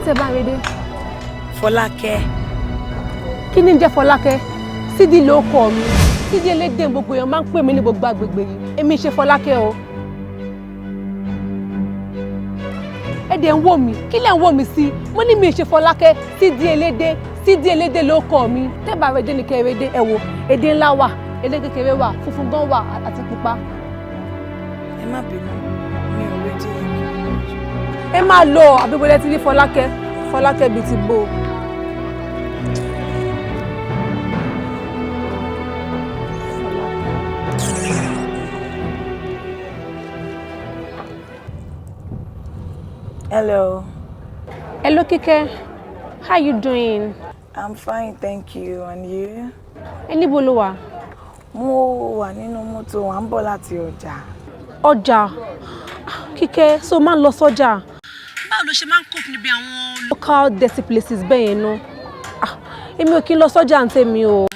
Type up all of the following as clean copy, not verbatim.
Àǹtí, ẹ bá ń redé. Fọlákẹ́. Kí ni ń jẹ́ Fọlákẹ́? Sídìí ló kọ mi. Sídìí elédè, gbogbo èèyàn máa ń pè mí ní gbogbo àgbègbè yìí. Èmi ṣe Fọlákẹ́ o. Ẹ dẹ̀ ń wò mí, kí lẹ̀ ń wò mí sí? Mo ní mi ṣe Fọlákẹ́, Sídìí elédè, Sídìí elédè ló kọ mi. Tẹ́bà redé ni kẹ́ ẹ redé. Ẹ wo, èdè ńlá wà, èdè kékeré wà, funfun gan wà àti pupa. Ẹ má bínú, mi ò rédí. Ẹ máa lọ, àbíbọ̀lẹ́ ti rí Fọlákẹ́? Fọlákẹ́ bíi ti bò. Hello. Hello, Kíkẹ́. How you doing? I'm fine, thank you. And you? Ẹ níbo ló wà? Mo wà nínú mọ́tò, à ń bọ̀ láti ọjà. Ọjà? Kíkẹ́, so máa ń lọ sọ́jà? Báwo ló ṣe máa ń cope níbi àwọn local dirty places bẹ́ẹ̀ yẹn náà? Ah, èmi ò kí ń lọ sọ́jà ń tèmi o.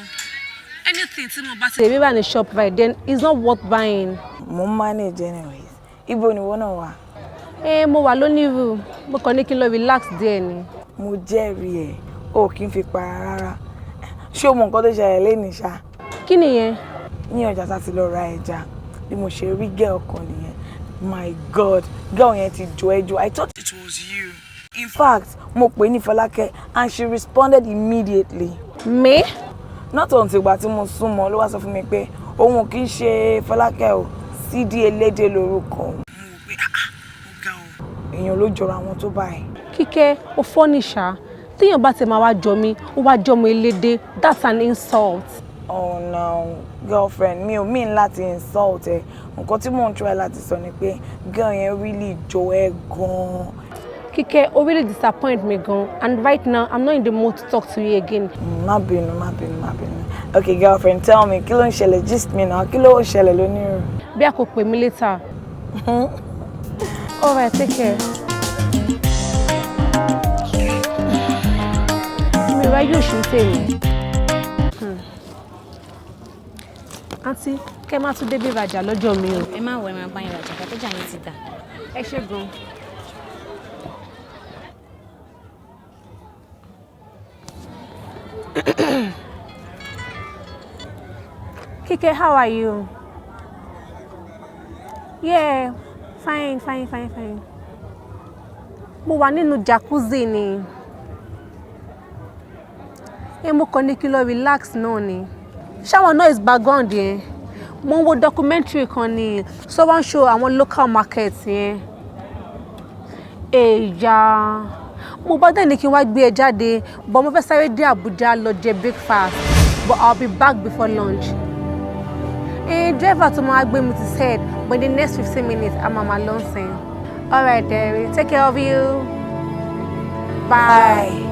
Anything tí mo bá ti lè rí rà ní shop right then it's not worth buying. Mo ń manage anyways. Ibo ni ìwọ náà wà? Ẹ mo wà lónírù, mo kàn ní kí n lọ relax díẹ̀ ni. Mo jẹ́rìí ẹ̀, o kì í fi para rárá. Ṣé o mọ nǹkan tó ṣẹlẹ̀ lénìí ṣá? Kí nìyẹn? Ní ọjà tá ti lọ ra ẹja, bí mo ṣe rí girl kan nìyẹn. My God, girl yẹn ti jọ ẹ jù. I thought it was you. In fact, mo pè ní Fọlákẹ́ and she responded immediately. Me? Not until ìgbà tí mo súnmọ́ ló wá sọ fún mi pé òun kì í ṣe Fọlákẹ́ o, Sídí Elédè lórúkọ òun. Mo wò pé, ah ah, ó ga o. Èèyàn ló jọra wọn tó báyìí. Kíkẹ́, ó fọ́ ní ṣá. Téèyàn bá ti máa wá jọ mí, ó wá jọ ọmọ elédè, that's an insult. Oh no, girlfriend, mi ò mean láti insult ẹ. Nǹkan tí mò ń try láti sọ ni pé girl yẹn really jọ ẹ́ gan-an. Kíkẹ́, ó really disappoint me gan, and right now I'm not in the mood to talk to you again. Má bínú, má bínú, má bínú. Okay, girlfriend, tell me, kí ló ń ṣẹlẹ̀? Gist me now, kí ló ń ṣẹlẹ̀ lónírù? Bí a kò pè mí later. All right, take care. Mi ò ráyè òṣì tèmi. Àǹtí, kẹ́ má tún débi ìrajà lọ́jọ́ mi o. Ẹ má wọ, ẹ máa bá yín rajà, kàtọ́jà yín ti dà. Ẹ ṣé gan. Kike, how are you? Yeah, fine, fine, fine, fine. Mo wà nínú jacuzzi ni. Ẹ mo kàn ní kí n lọ relax náà ni. Ṣáwọn noise background yẹn? Mo ń wo documentary kan ni. So wọ́n show àwọn local market yẹn. Èyà, mo bá dẹ̀ ní kí n wá gbé ẹ jáde, but mo fẹ́ sáré dé Abuja lọ jẹ breakfast, but I'll be back before lunch. Eh, driver tó máa gbé mi ti said, but in the next 15 minutes, I'm on my lọ sìn. All right, dearie, take care of you. Bye.